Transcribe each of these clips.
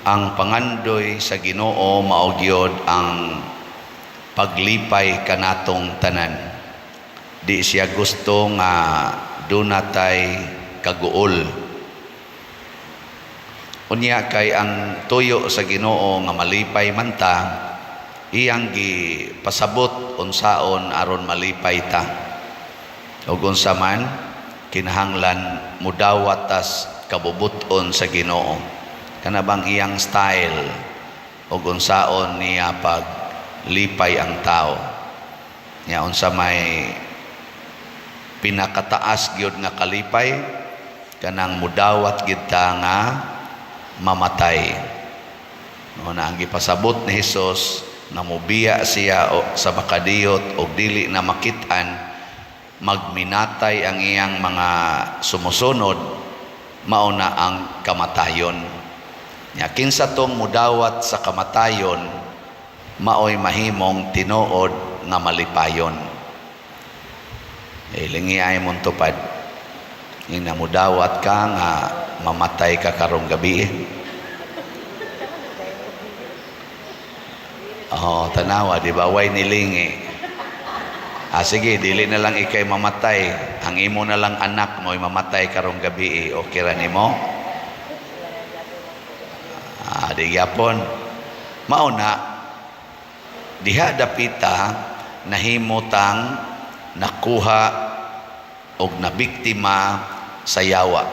Ang pangandoy sa Ginoo mao gyud ang paglipay kanatong tanan. Di siya gusto nga duna tay kaguol. Unya kay ang tuyo sa Ginoo nga malipay man ta, iyang gipasabot unsaon aron malipay ta. Ug unsa man kinahanglan mudawat tas kabubut-on sa Ginoo. Kana bang iyang style ug unsaon niya paglipay ang tao. Nya unsa may pinakataas gyud nga kalipay? Kanang mudawat gyud ta nga mamatay. No na ang gipasabot ni Hesus nga mobiya siya o, sa makadiyot og dili na makit-an, magminatay ang iyang mga sumusunod, mao na ang kamatayon. Nya kinsa tong mudawat sa kamatayon, maoy mahimong tinuod nga malipayon. Eh, lingi ay mong tupad. Ina mudawat ka nga mamatay ka karong gabi. Oh, tanawa, di ba? Way nilingi. Ah, sige, dili na lang ikay mamatay. Ang imo na lang anak mo mamatay karong gabi. Okay ra nimo? Ah, di gyapon. Mao na diha dapita nahimutang nakuha og nabiktima sa yawa.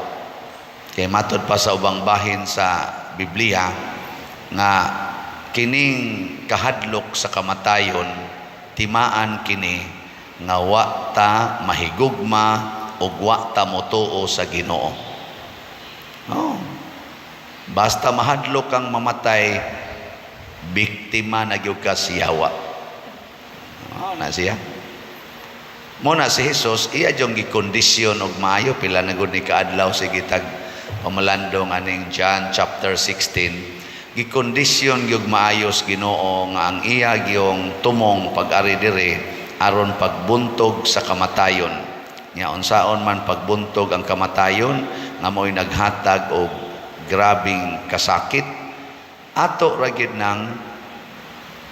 Kay matod pa sa ubang bahin sa Biblia nga kining kahadlok sa kamatayon, timaan kini nga wa ta mahigugma ug wa ta motuo sa Ginoo. Oh. Basta mahadlok kang mamatay, biktima na gyud ka sa yawa. Oh, na siya. Mo na si Jesus, iya jong gikondisyon og maayo. Pila na gud ni kaadlaw sige tag pamalandong aning John chapter 16. Gikondisyon gyud maayos Ginoo nga ang iya gyong tumong pag-ari diri aron pagbuntog sa kamatayon. Nya unsaon man pagbuntog ang kamatayon nga mo'y naghatag og grabing kasakit, ato ra gyud nang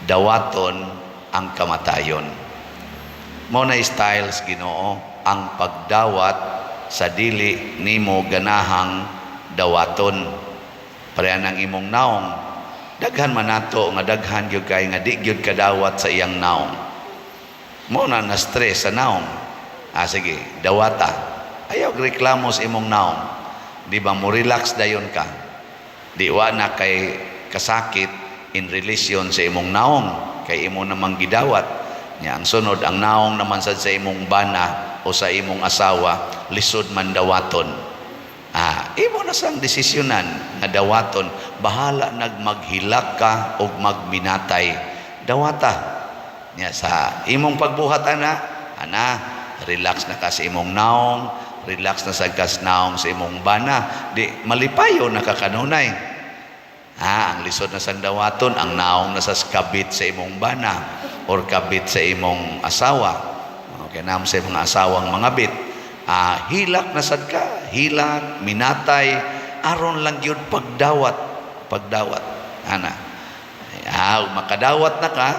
dawaton ang kamatayon. Mo na styles Ginoo ang pagdawat sa dili nimo ganahang dawaton. Pareha ng imong naong. Daghan man nato nga daghan gyud kay nga di gyud kadawat sa iyang naong. Mo na na stress sa naong. Ah, sige, dawata. Ayaw reklamo sa imong naong. Di ba mo relax dayon ka? Di wa na kay kasakit in relation sa imong naong kay imo namang gidawat. Nya ang sunod, ang naong naman sad sa imong bana o sa imong asawa, lisod man dawaton. Ah, imo na sang desisyonan nga dawaton. Bahala nagmaghilak ka og magminatay. Dawata. Nya sa imong pagbuhat ana, ana, relax na ka sa imong naong, relax na sa kas naong sa imong bana, di malipayo na ka kanunay. Ah, ang lisod na sang dawaton, ang naong na sa kabit sa imong bana or kabit sa imong asawa. Okay, nam sa mga asawang mga bit. Ah, hilak na sad ka, hilak, minatay, aron lang gyud pagdawat, pagdawat. Ana. Ah, makadawat na ka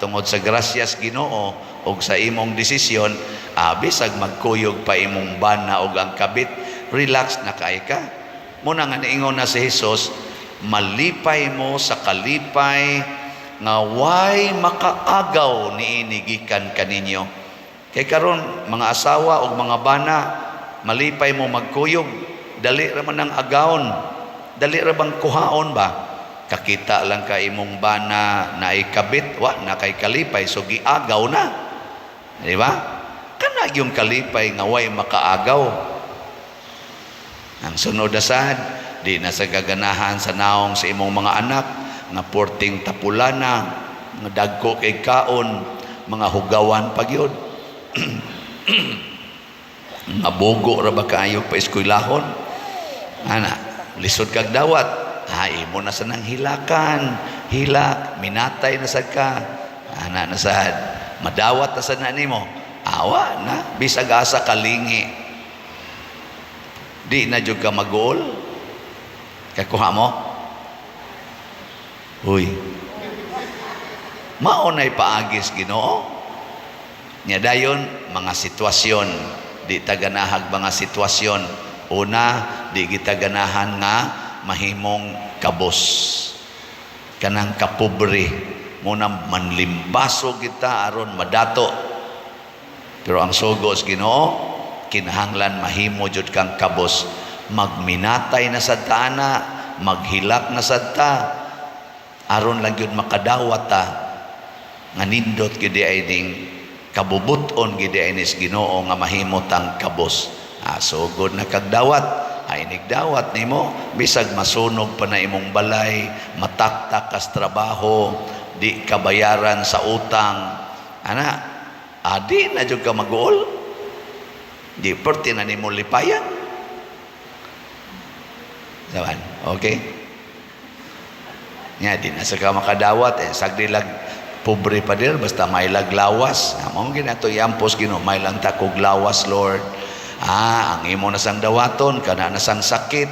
tungod sa grasyas Ginoo og sa imong desisyon, ah, bisag magkuyog pa imong bana og ang kabit, relax na kay ka. Muna nga niingon na si Jesus, malipay mo sa kalipay nga way makaagaw niini gikan kaninyo. Kay karon mga asawa og mga bana, malipay mo magkuyog, dali ra man ang agawon, dali ra bang kuhaon ba? Kakita lang ka imong bana na ikabit, wa na kay kalipay, so giagaw na. Di ba? Kana yung kalipay nga way makaagaw. Ang sunod na sad, di na sa gaganahan sa naong sa imong mga anak, nga porting tapulana, nga dagko kay kaon, mga hugawan pa gyud. Nga bogo ra ba kaayo pa eskwelahon? Ana, lisod kag dawat. Ha, imo na sa nang hilakan, hilak, minatay na sad ka. Ana na sad, madawat na sad na nimo. Awa na, bisag asa kalingi. Di na jud ka maguol. Kakuha mo? Uy. Mao nay paagi sa Ginoo. Nya dayon mga sitwasyon, di ta ganahag mga sitwasyon. Una, di kita ganahan nga mahimong kabos. Kanang kapobre muna, manlimbaso kita aron madato. Pero ang sugo sa Ginoo, kinahanglan mahimo jud kang kabos. Magminatay na sad ta ana, maghilak na sad ta aron lang gyud makadawat ta nga nindot gyud ay ning kabubut-on gyud ay nis Ginoo nga mahimo tang kabos. Ah, sugod na kag dawat ay nigdawat nimo, bisag masunog pa na imong balay, mataktak kas trabaho, di ka bayaran sa utang ana, adi na jud ka maguol, di perti na nimo lipayan. Saban, okay? Nya di na sa ka makadawat eh, sagdi lag pobre pa dir, basta may laglawas. Ah, mao ginato iampos Ginoo, may lang ta kog lawas, Lord. Ah, ang imo na sang dawaton kana na sang sakit.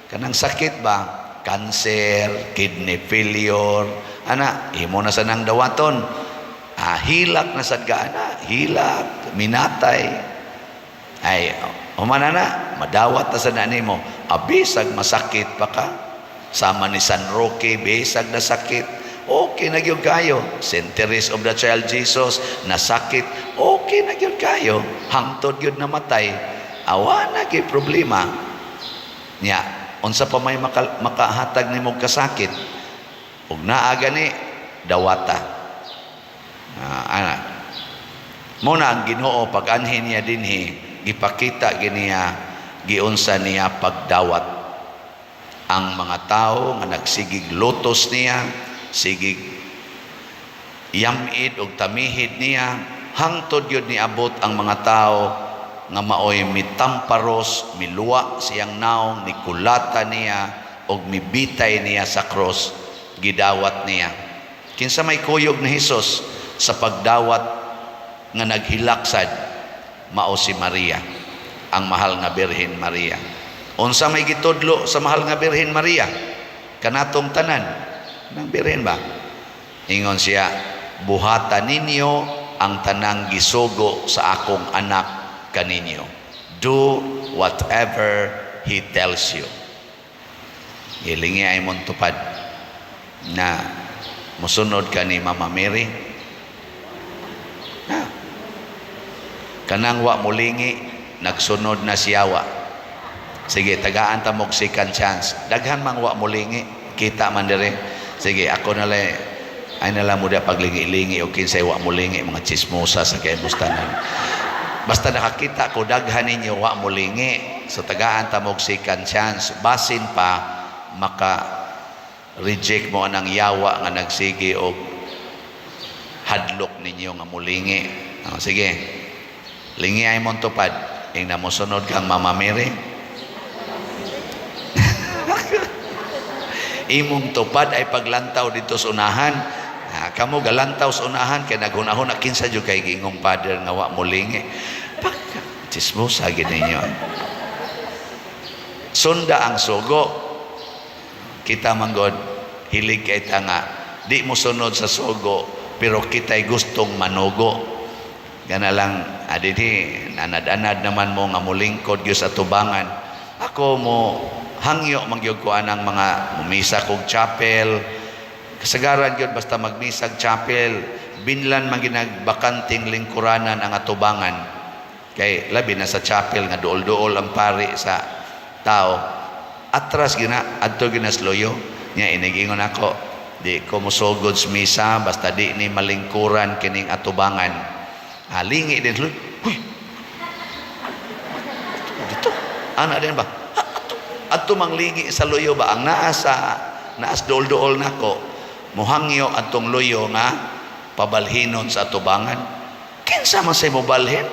Kanang sakit ba? Cancer, kidney failure, ana, imo na sa nang dawaton. Ah, hilak na sad ka ana, hilak, minatay. Ay, humana na, madawat na sa na nimo. Abisag masakit pa ka. Sama ni San Roque, bisag na sakit. Okay na gyud kayo. Saint Therese of the Child Jesus, nasakit. Okay na gyud kayo. Hangtod gyud namatay. Awa na gyud problema. Nya, unsa pa may makahatag nimo kasakit? Ug naa gani dawata. Ah, ana. Mo na ang Ginoo, pag anhin niya dinhi, gipakita giniya giunsa niya pagdawat ang mga tao nga nagsigig lutos niya, sigig yamid og tamihid niya, hangtod yun niabot ang mga tao nga maoy mitamparos, miluwa siyang naong, nikulata niya og mibitay niya sa cross, gidawat niya. Kinsa may kuyog ni Hesus sa pagdawat nga naghilaksad? Mao si Maria, ang mahal nga Birhen Maria. Unsa may gitudlo sa mahal nga Birhen Maria kanatong tanan ng birhen ba? Ingon siya, "Buhata ninyo ang tanang gisugo sa akong anak kaninyo." Do whatever he tells you. Hilingi ay mong tupad na musunod ka ni Mama Mary. Ha? Kanang wa mulingi, nagsunod na siyawa. Sige, tagaan ta mog second chance. Daghan mang wa mulingi, kita man dire. Sige, ako na lang ay na lang mo da paglingi-lingi o kinsay wa mulingi, mga chismosa sa kay bustanan. Basta nakakita ko daghan ninyo wa mulingi. So tagaan ta mog second chance. Basin pa maka reject mo anang yawa nga nagsige og hadlok ninyo nga mulingi. Oh, sige. Lingi ay mong tupad. Ing na mosunod kang Mama Mary. Imong tupad ay paglantaw dito sa unahan. Ah, kamo galantaw sa unahan kay naghunahon na kinsa jud kay giingong father nga wa molingi. Pagka chismosa gid ninyo. Sunda ang sugo. Kita man god hilig kay ta nga di mo sunod sa sugo, pero kita'y gustong manugo. Gana lang adini anad-anad naman mo nga mulingkod gyud sa tubangan. Ako mo hangyo man gyud ko anang mga mumisa kog chapel. Kasagaran gyud basta magmisag chapel, binlan man ginagbakanting lingkuranan ang atubangan. Kay labi na sa chapel nga duol-duol ang pari sa tao. Atras gina adto ginasloyo nya, inigingon ako, di ko mosugod sa misa basta di ni malingkuran kining atubangan. Halingi din sila. Huy! Dito. Ana din ba? Ha, ato, ato manglingi sa luyo ba? Ang naa sa naas duol-duol nako, muhangyo atong luyo nga pabalhinon sa atubangan. Kinsa man say mobalhin?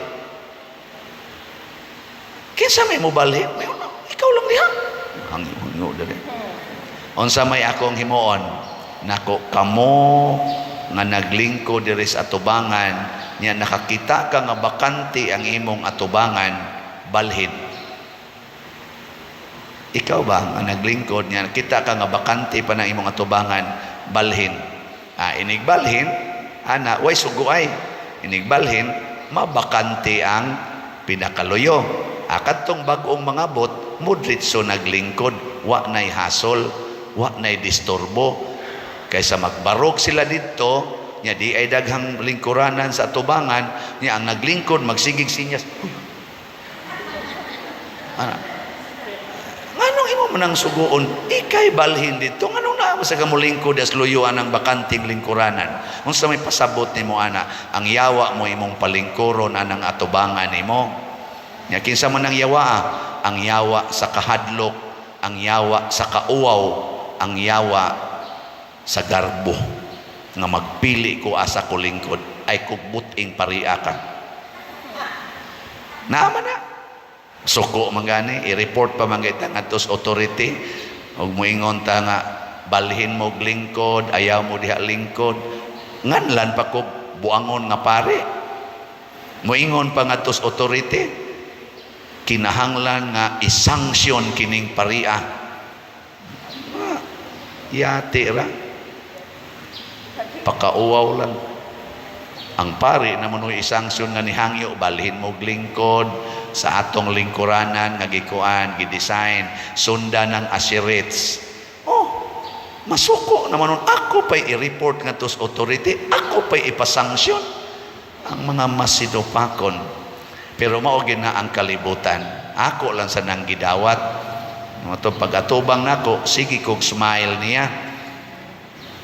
Kinsa may mobalhin? May una, ikaw lang diha. Hangyo, hangyo dali. Unsa may akong himuon? Nako kamo nga naglingkod diri sa atubangan niya, nakakita ka nga bakante ang imong atubangan, balhin. Ikaw ba nga naglingkod niya, kita ka nga bakante pa ng imong atubangan, Balhin. Ah, inigbalhin ana, way suguay. Inigbalhin, mabakante ang pinakaluyo. Ah, kadtong bag-ong mangabot, mudritso naglingkod, wa nay hasol, wa nay disturbo kaysa magbarog sila didto nya di ay daghang lingkuranan sa atubangan niya. Ang naglingkod magsigig sinyas. "Uy, ana, nganong imo man ang suguon, ikay balhin dito? Nganong naa sa ka molingkod as luyuan ang bakanting lingkuranan? Unsa may pasabot nimo ana? Ang yawa mo imong palingkuron anang atubangan nimo." Nya kinsa man ang yawa, ah? Ang yawa sa kahadlok, ang yawa sa kauwaw, ang yawa sa garbo nga magpili ko asa ko lingkod ay kugbuting paria ka. Naama na. Suko man gani, i-report pa man kita ngadto sa authority ug moingon ta nga balhin mo og lingkod, ayaw mo diha lingkod, nganlan pa ko buangon nga pare. Moingon pa ngadto sa authority, kinahanglan nga isanksyon kining paria. Ah, yati ra. Pakauwaw lang. Ang pari na mo isanksyon nga nihangyo balhin mo og lingkod sa atong lingkuranan nga gikuan, gidesign, sundan ng usherates. Oh, masuko naman nun. Ako pa'y i-report nga sa authority, ako pa'y ipasanksyon. Ang mga masidupakon. Pero mao na ang kalibutan. Ako lang sa nang gidawat. Mo pag-atubang nako, sige kog smile niya.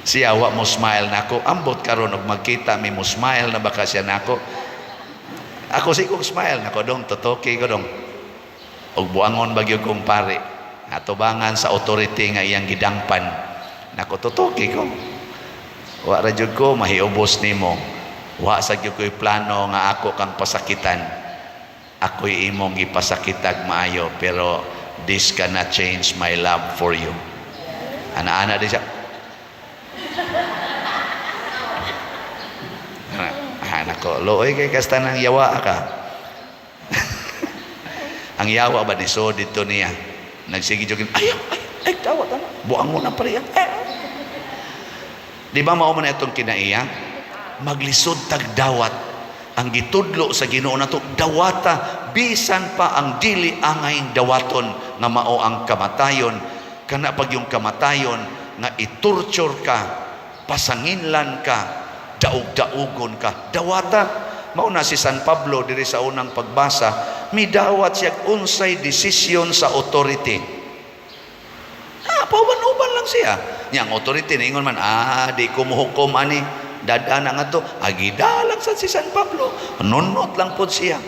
Siya wa mo smile nako. Ambot karon og magkita mi, mo smile na baka siya nako. Ako sige kog smile nako dong, totoki ko dong. Og buangon bagyo kong pare. Atubangan sa authority nga iyang gidangpan. Nako, totoki ko. Wa ra jud ko mahiubos nimo. Wa sa gyud ko'y plano nga ako kang pasakitan. Ako'y imong gipasakitag maayo, pero this cannot change my love for you. Ana-ana di siya. Ana, anak ko, looy kay kasta ng yawa ka. Ang yawa ba ni so dito niya. Nagsige jud, ay ay ay, tawat ana. Buang mo na pare. Eh. Di ba mao man itong kinaiya? Maglisod tag dawat. Ang gitudlo sa Ginoo nato, dawata bisan pa ang dili angay dawaton nga mao ang kamatayon. Kana pag yung kamatayon nga itorture ka, pasanginlan ka, daog-daugon ka, dawata. Mao na si San Pablo diri sa unang pagbasa, midawat siya unsay desisyon sa authority. Ah, pauban-uban lang siya. Nya ang authority niingon man, "Ah, di ko mohukom ani." Dadana nga to, agidalang sa si San Pablo. Nunot lang pod siya.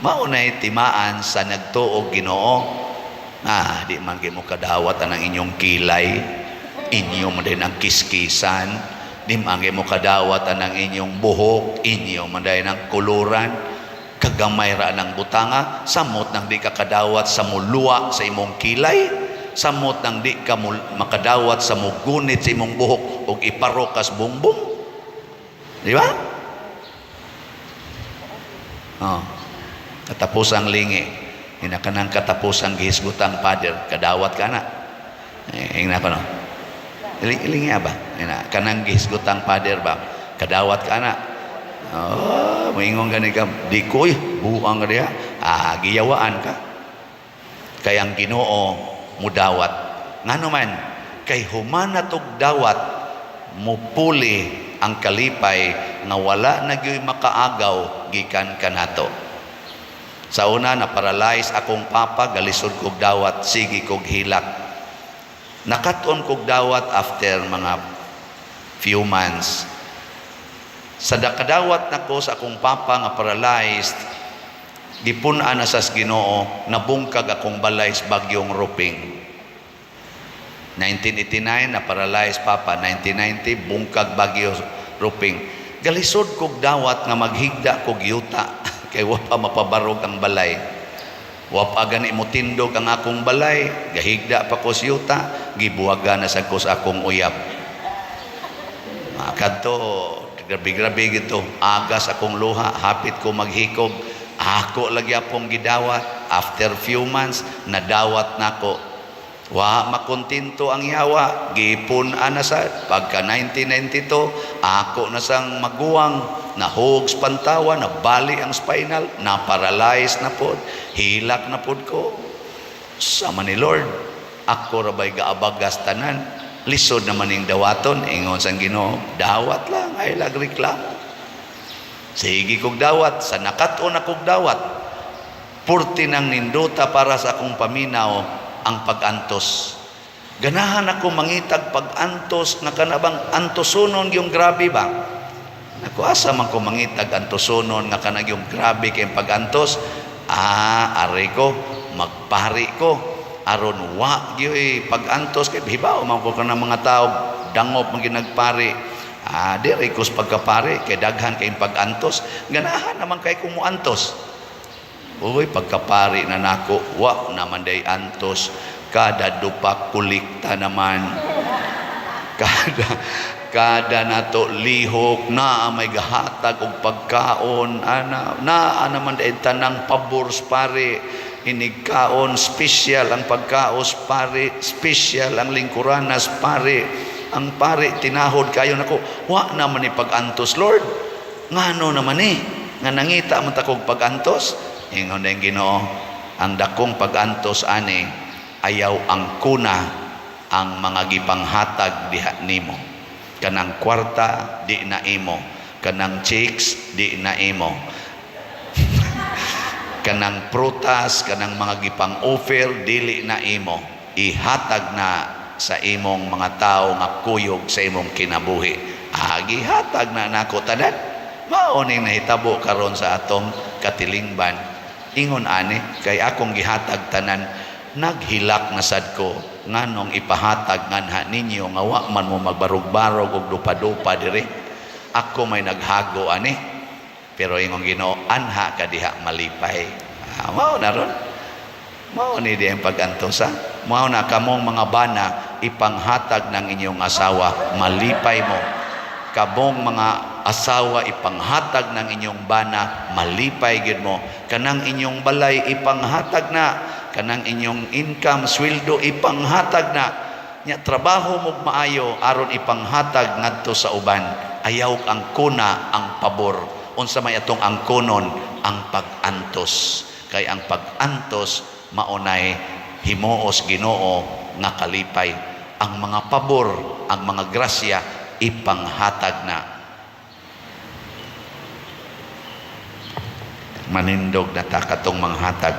Mao na timaan sa nagtuog Ginoo. Ah, di man mo kadawat ang inyong kilay. Inyo man din ang kiskisan. Di man mo kadawat ang inyong buhok. Inyo man din ang kuluran. Kagamay ra ng butanga. Samot nang di ka kadawat sa muluwa sa imong kilay. Samot nang di ka makadawat sa mugunit sa imong buhok ug iparokas bungbong. Di ba? Oh. Katapusang lingi. Ina kanang katapusang gihisgutang father, kadawat ka na. Eh, ingna ko no. Ilingi ba? Ina kanang gihisgutang father ba? Kadawat ka na. Oh, moingon gani ka, di ko buang ka diha. Ah, giyawaan ka. Kay ang Ginoo mudawat. Ngano man, kay humana tog dawat, mupuli ang kalipay nga wala na gyuy makaagaw gikan kanato. Sa una na paralyze akong papa, galisod kog dawat, sige kog hilak. Nakat-on kog dawat after mga few months. Sa kadawat nako sa akong papa nga paralyzed, gipun-an na sa Ginoo, nabungkag akong balay sa bagyong Ruping. 1989 na paralyzed papa, 1990 bungkag bagyo Ruping. Galisod kog dawat nga maghigda kog yuta kay wa pa mapabarog ang balay. Wa pa gani mo tindog ang akong balay, gahigda pa ko sa yuta, gibuhagan na sa ko sa akong uyab. Kadto grabe-grabe gito, agas akong luha, hapit ko maghikog, ako lagi apong gidawat. After few months, nadawat nako. Wa makontento ang yawa, gipun-an na sad. Pagka 1992, ako na sang maguwang, nahog sa pantawa, nabali ang spinal, na-paralyze na pod, hilak na pod ko. Sama ni Lord, ako rabay gaabagas tanan, lisod naman ning dawaton, ingon sang Ginoo, dawat lang, ay lag reklamo. Sige kog dawat, sa nakat-on akong dawat, purti nang nindota para sa akong paminaw ang pag-antos. Ganahan ako mangitag pag-antos nga kanabang antosonon yung grabe ba? Naku, asa man ko mangitag antosonon nga kanang yung grabe kay pag-antos? Ah, ari ko, magpari ko. Aron wa gyoy pag-antos kay hibaw man ko kanang mga tao dangop man ginagpari. Ah, diri ko sa pagkapari kay daghan kay pag-antos. Ganahan naman kay kung muantos. Uy, pagkapari na nako, wa naman day antos. Kada dupak kulikta naman. Kada nato lihok na may gahatag og pagkaon ana naa naman day tanang pabor sa pare, inigkaon special ang pagkaos pare, special ang lingkuranas pare, ang pare tinahod kayo nako, wa naman ni pag-antos, Lord. Ngano naman ni nga nangita man ta kog pag-antos? Ingon ang Ginoo, ang dakong pag-antos ani, ayaw ang kuna ang mga gipanghatag diha nimo. Kanang kwarta di na imo, kanang checks di na imo, kanang prutas, kanang mga gipang-offer dili na imo, ihatag na sa imong mga tao nga kuyog sa imong kinabuhi. Agi hatag na nako tanan. Mao ning nahitabo karon sa atong katilingban. Ingon ani kay akong gihatag tanan, naghilak na sad ko nganong ipahatag nganha ninyo nga wa man mo magbarog-barog og dupa-dupa diri. Ako may naghago ani. Pero ingon Ginoo, anha ka diha malipay. Ah, mao na ron. Mao ni di ang pag-antosa. Mao na kamong mga bana, ipanghatag ng inyong asawa, malipay mo. Kamong mga asawa, ipanghatag ng inyong bana, malipay gid mo. Kanang inyong balay, ipanghatag na. Kanang inyong income, sweldo, ipanghatag na. Nya trabaho mo maayo aron ipanghatag ngadto sa uban. Ayaw ang kuna ang pabor. Unsa may atong angkonon? Ang pag-antos. Kay ang pag-antos maunay himuos Ginoo nga kalipay. Ang mga pabor, ang mga grasya, ipanghatag na. Manindog na ta katong mga hatag.